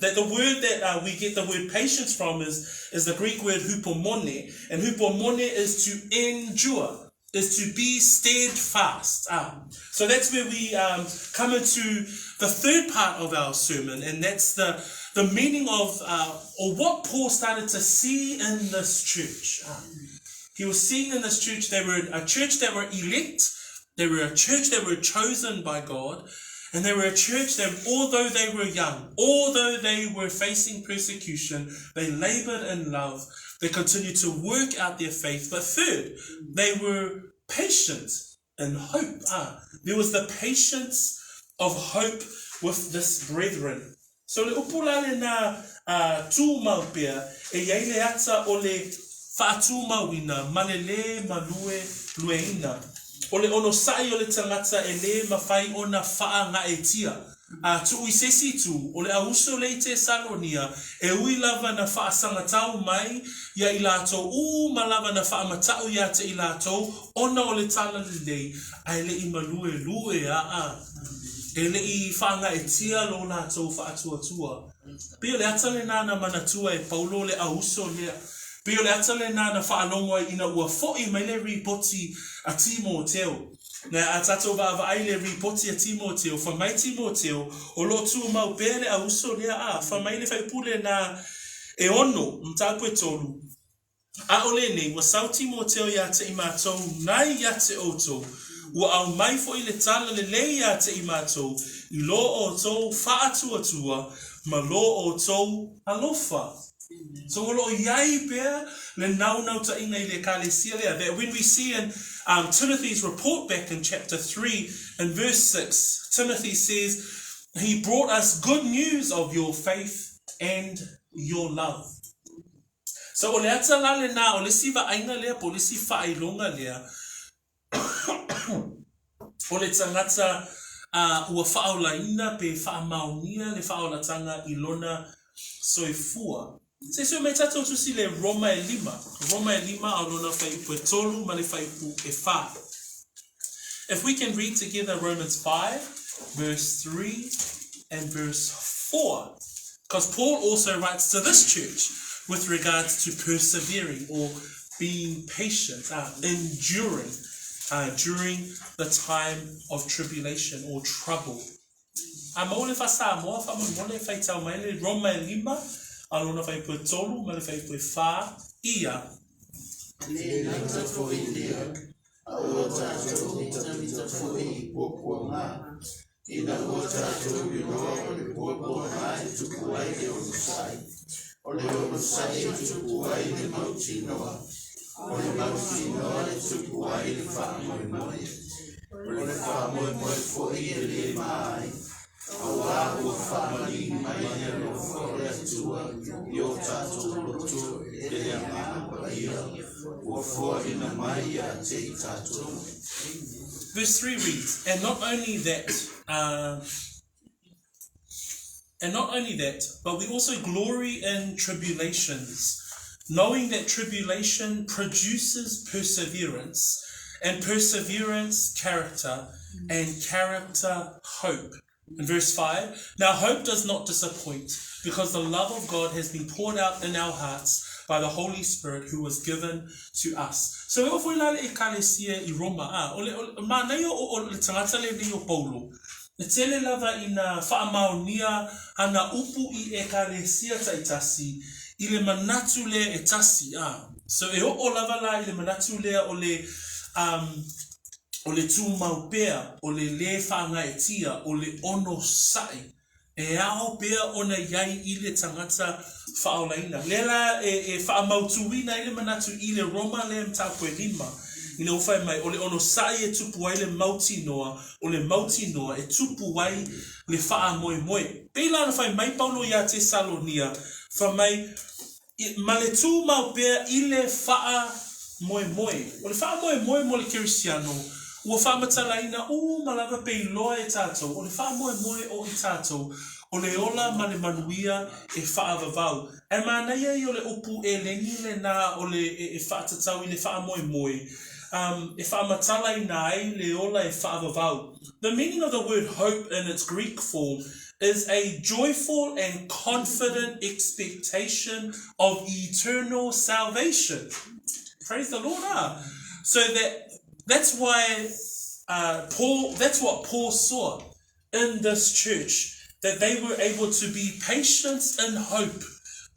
That the word that uh, we get the word patience from is, is the Greek word hupomone, and hupomone is to endure is to be steadfast. Ah. So that's where we um, come into the third part of our sermon, and that's the, the meaning of, uh, or what Paul started to see in this church. Ah. He was seeing in this church, they were a church that were elect, they were a church that were chosen by God, and they were a church that, although they were young, although they were facing persecution, they labored in love. They continued to work out their faith. But third, they were patient in hope. Ah, there was the patience of hope with this brethren. So le upu la lena uh, tumau pea, e i ai le ata o le faatumauina ma le lē malue lueina. O le onosai o le tagata e lē mafai ona faagaeetia. A tuu i se isi itu, o le auuso lea i Tesalonia, e ui lava na faasagatau mai ia i latou uma lava na faamata'u ia te i latou ona o le talalelei, ae le i maluelue aa, e le i faagaeetia lo latou faatuatua. Pei o le ata lenā na manatua e Paulo le auuso lea. Pei o le ata lenā na faalogo ai ina ua foʻi mai le ripoti a Timoteo. Na a tatou vaavaai i le ripoti a Timoteo, fai mai Timoteo, o lo o tumau pea le auuso lea, a, fai mai le faipule lenā e ono, mataupu e tolu, Aʻole nei, ua sau Timoteo iā te i matou nai ia te outou, ua aumai foi le tala lelei iā te i matou i lo outou faatuatua ma lo outou alofa. So o lo o i ai pea le naunautaiga i le Ekalesia lea, that when we see in um, Timothy's report back in chapter 3 in verse 6, Timothy says, he brought us good news of your faith and your love. So o le ata la lenā, o le isi vaaiga lea po o le isi faailoga lea, o le tagata uh, ua faaolaina pe faamaonia le faaolatanga i lona soifua. Se sui mai tatou tusi le Roma e lima, Roma e lima a o lona fuaiupu e tolu ma le fuaiupu e whā. If we can read together Romans 5, verse 3 and verse 4. Because Paul also writes to this church with regards to persevering or being patient, uh, enduring uh, during the time of tribulation or trouble. A maua le faa-Samoa faamolemole e faitau mai le Roma e lima, a lona fuaiupu e tolu ma le fuaiupu e whā, ia. Le gata foi lea, a ua tatou mitamita foi i puapuaga. Ina ua tatou iloa o le puapuaga e tupu ai le onosai, o le onosai e tupu ai le mautinoa, o le mautinoa e tupu ai le faamoemoe, o le faamoemoe foi e le ma ai, auā ua faamalī mai le alofa o le Atua i o tatou loto e le Agaga Paia ua foaina mai ia te i tatou. Verse 3 reads, And not only that, uh, and not only that, but we also glory in tribulations, knowing that tribulation produces perseverance, and perseverance, character, and character, hope. In verse 5, now hope does not disappoint, because the love of God has been poured out in our hearts by the Holy Spirit who was given to us. So e oo foi la le ekalesia i Roma, a, o le, o le, manaia o, o le tagata lenei o Paulo, e tele lava ina faamaonia ana upu i ekalesia taitasi i le manatu lea e tasi, a. So e oo lava la i le manatu lea o le, um, o le tumau pea, o le lē whāngaetia, o le onosai. E ao pea ona i ai i le tagata faaolaina. Lea la e, e faamautuina ai le manatu i le Roma lea mataupu e lima, ina ua fai mai, o le onosai e tupu ai le mautinoa, o le mautinoa e tupu ai le faamoemoe. Pei la ona fai mai Paulo iā Tesalonia, fai mai, Ma le tumau pea i le faamoemoe. O le faamoemoe mo le Kerisiano, ua faamatalaina uma lava pe iloa e tatou, o le faamoemoe o i tatou, o le ola ma le manuia e faavavau. Ae manaia ia o le upu eleni lena o le e faatatau i le faamoemoe, um, e faamatalaina ai le ola e faavavau. The meaning of the word hope in its Greek form is a joyful and confident expectation of eternal salvation. Praise the Lord. Ah. So that that's why uh, Paul, that's what Paul saw in this church, that they were able to be patient in hope,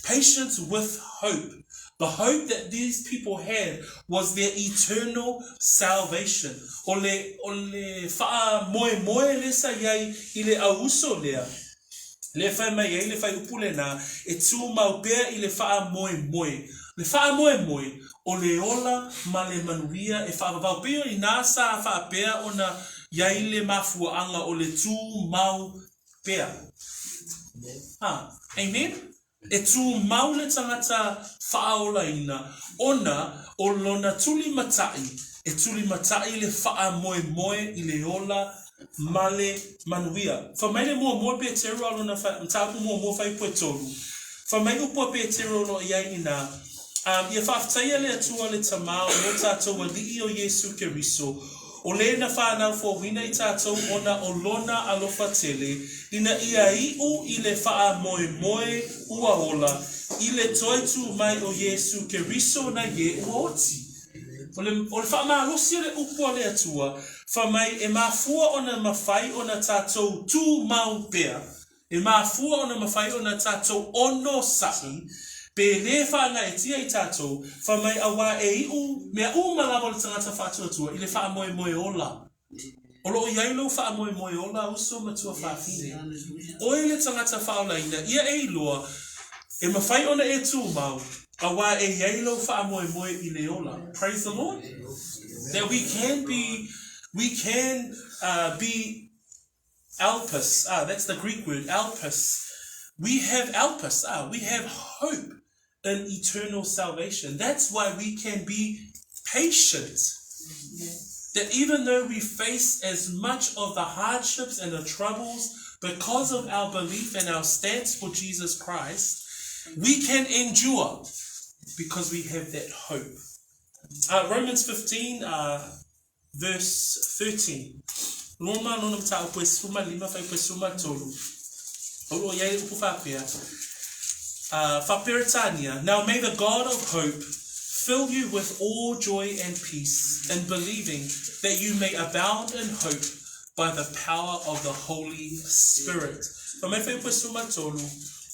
patience with hope. The hope that these people had was their eternal salvation. O le, o le faamoemoe lea sa i ai i le auuso lea, lea e fai mai ai le fuaiupu lenā, e tumau pea i le faamoemoe. Le faamoemoe, o le ola ma le manuia e faavavau. Pei o inā sa faapea ona i ai le mafuaaga o le tumau pea. Ah, amen? E tumau le tagata faaolaina ona o lona tulimatai, e tulimatai le faamoemoe i le ola ma le manuia. Fai mai le muamua Peteru a lona mataupu muamua fuaiupu e tolu, fai mai upu a Peteru o lo o i ai inā, Ia faafetaia le Atua le Tama o lo tatou Alii o Iesu Keriso, O le na whanau fouina i tatou ona o lona alofa tele, ina ia iʻu i le faamoemoe ua ola, i le toe tū mai o Iesu Keriso na ie ua oti. O le, o le faamalosi o le upu a le Atua, fai mai e mafua ona mafai ona tatou tumau pea E mafua ona mafai ona tatou onosai pe lē faagaeetia i tatou, fai mai auā e iʻu mea uma lava o le tagata faatuatua i le faamoemoe ola. O lo o i ai lou faamoemoe ola uso ma tuafafine. Oe le tagata faaolaina ia e iloa e mafai ona e tumau auā e i ai lou faamoemoe i le ola. Praise the Lord. That we can be, we can uh, be Elpis, ah, that's the Greek word, elpis. We have elpis, ah, we have hope in eternal salvation. That's why we can be patient. That even though we face as much of the hardships and the troubles because of our belief and our stance for Jesus Christ, we can endure because we have that hope. Uh, Romans 15, uh, Verse 13. Roma lona mataupu e 15 fuaiupu e 13. O lo o i ai le upu faapea, uh, Faa-Peretania, Now may the God of hope fill you with all joy and peace in believing that you may abound in hope by the power of the Holy Spirit. Fai mai fuaiupu e 13,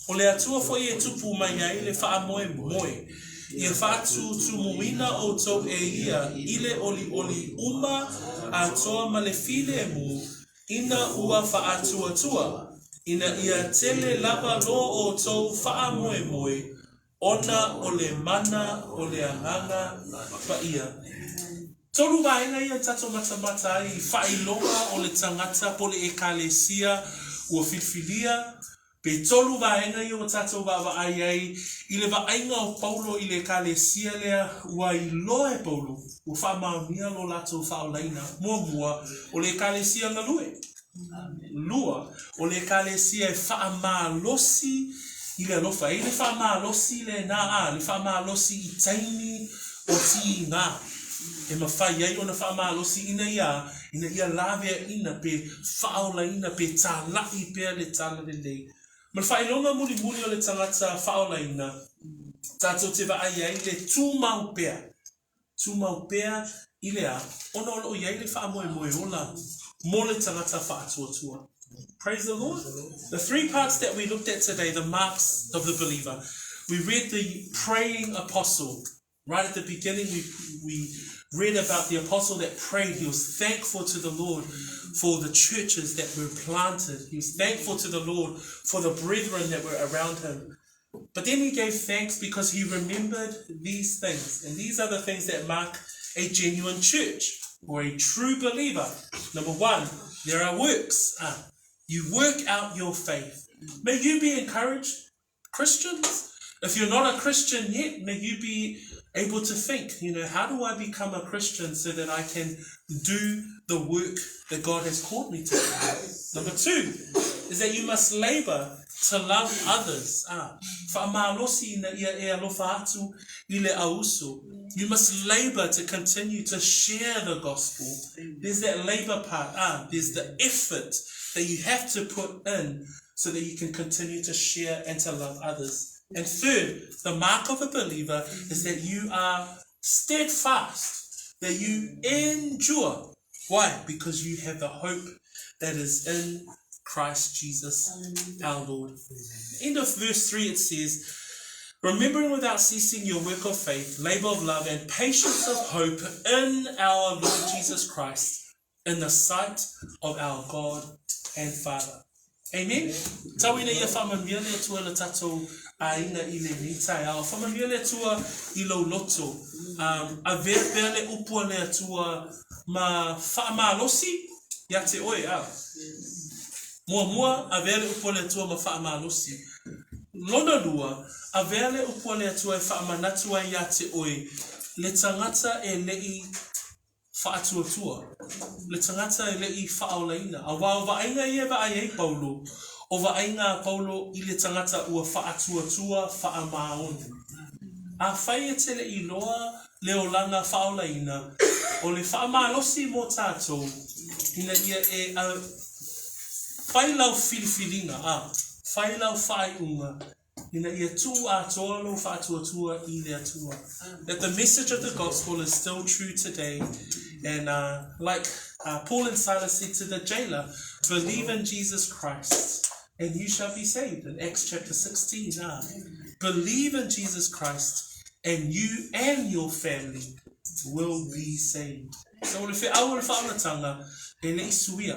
O le Atua foi e tupu mai ai le faamoemoe, ia faatutumuina outou e ia i le olioli uma atoa ma le filemu, Ina ua faatuatua, ina ia tele lava lo outou faamoemoe ona o le mana o le Agaga Paia. Tolu vaega ia tatou matamata ai i faailoga o le tagata po o le Ekalesia ua filifilia. Pe tolu vaega ia ua tatou vaavaai ai i le vaaiga o Paulo i le Ekalesia lea ua iloa e Paulo ua faamaonia lo latou faaolaina. Muamua, o le Ekalesia galue. Lua, o le Ekalesia e faamalosi i le alofa. E i ai le faamalosi lena, a, le faamalosi i taimi o tiga e mafai ai ona faamalosi ina ia, ina ia laveaiina pe faaolaina pe talai pea le talalelei. Ma le faailoga mulimuli o le tagata faaolaina, tatou te vaai ai le tumau pea, tumau pea i le a, ona o lo o i ai le faamoemoe ola mo le tagata faatuatua. Praise the Lord. The three parts that we looked at today, the marks of the believer. We read the praying apostle. Right at the beginning, we, we read about the apostle that prayed. He was thankful to the Lord for the churches that were planted. He was thankful to the Lord for the brethren that were around him. But then he gave thanks because he remembered these things. And these are the things that mark a genuine church or a true believer. Number one, there are works. Ah, you work out your faith. May you be encouraged, Christians. If you're not a Christian yet, may you be able to think, you know, how do I become a Christian so that I can do the work that God has called me to do? Number two is that you must labor to love others. Ah, whaamalosi ina ia e alofa atu i le auso. You must labor to continue to share the gospel. There's that labor part. Ah, there's the effort that you have to put in so that you can continue to share and to love others. And third, the mark of a believer is that you are steadfast, that you endure. Why? Because you have the hope that is in Christ Jesus our Lord. End of verse 3 it says, Remembering without ceasing your work of faith, labor of love, and patience of hope in our Lord Jesus Christ, in the sight of our God and Father. Amen. Tau ina ia whaamanuia le Atua le tatou aiga i lenei taeao. Whaamanuia le Atua i lou loto. Um, avea pea le upu a le Atua ma whaamalosi ia te oe. A. Muamua, avea le upu a le Atua ma whaamalosi. Lona lua, avea le upu a le Atua e whaamanatu ai ia te oe, le tagata e le'i faatuatua, le tagata e le i faaolaina. Aua o vaaiga ia e vaai ai Paulo, o vaaiga a Paulo i le tagata ua faatuatua faamaoni. Afai e te le i iloa le olaga faaolaina, o le faamalosi mo tatou, ina ia e fai lau filifiliga, a fai lau faaiuga, ina ia tuu atoa lou faatuatua i le Atua. That the message of the gospel is still true today. And uh, like uh, Paul and Silas said to the jailer, believe in Jesus Christ and you shall be saved. In Acts chapter 16. Uh, believe in Jesus Christ and you and your family will be saved. So o le feau o le faaolatanga, e le i suia.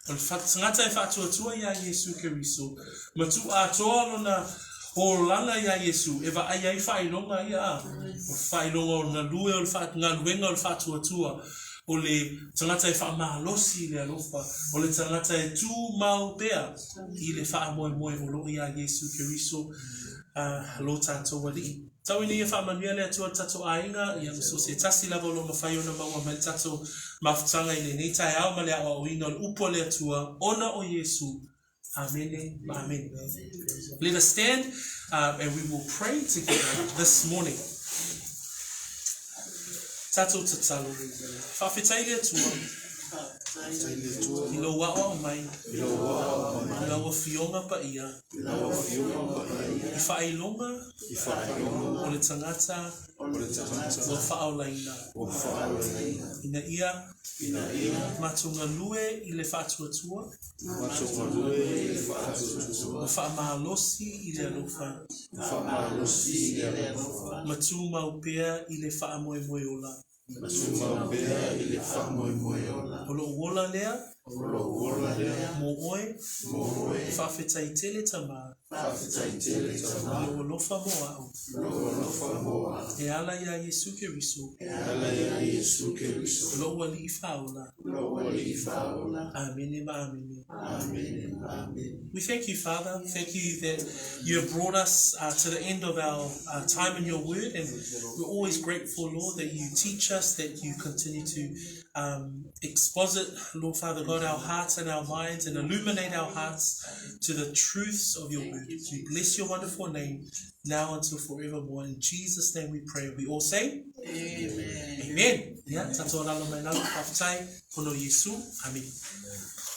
O le tagata e faatuatua iā Iesu Keriso, ma tuu atoa lona olaga iā Iesu e vaai ai faailoga ia, a, o faailoga o le galue o le galuega o le faatuatua, o le tagata e faamalosi i le alofa, o le tagata e tumau pea i le faamoemoe o lo o iā Iesu Keriso, a, lo tatou Alii. Tau ina ia faamanuia le Atua i le tatou aiga, ia ma so o se tasi lava o lo o mafai ona maua mai le tatou mafutaga i lenei taeao ma le aoaoina o le upu a le Atua ona o Iesu. Amene ma amene. Let us stand uh, and we will pray together this morning. Tatou tatalo. Faafetai le Atua. I lou aoao mai. I lau afioga paia. I faailoga o le tagata ua faaolaina, ina ia matou galue i le faatuatua ma faamalosi i le alofa ma tumau pea i le faamoemoe ola. O lou ola lea. O lou ola lea. Mo oe. Mo oe. Faafetai tele Tama. Faafetai tele Tama. Lou alofa mo a'u. Lou alofa mo a'u. E ala iā Iesu Keriso. E ala iā Iesu Keriso. Lou Alii Faaola. Lou Alii Faaola. Amene ma amene. Amene ma amene. We thank you, Father. Thank you that you have brought us to the end of our time in your word, and we're always grateful, Lord, that you teach us, that you continue to exposit, Lord Father God, our hearts and our minds, and illuminate our hearts to the truths of your word. We bless your wonderful name now until forevermore. In Jesus' name we pray. We all say, Amen. Amen. Yeah, tatou alala mai lalo, faafetai, pono Iesu. Amen.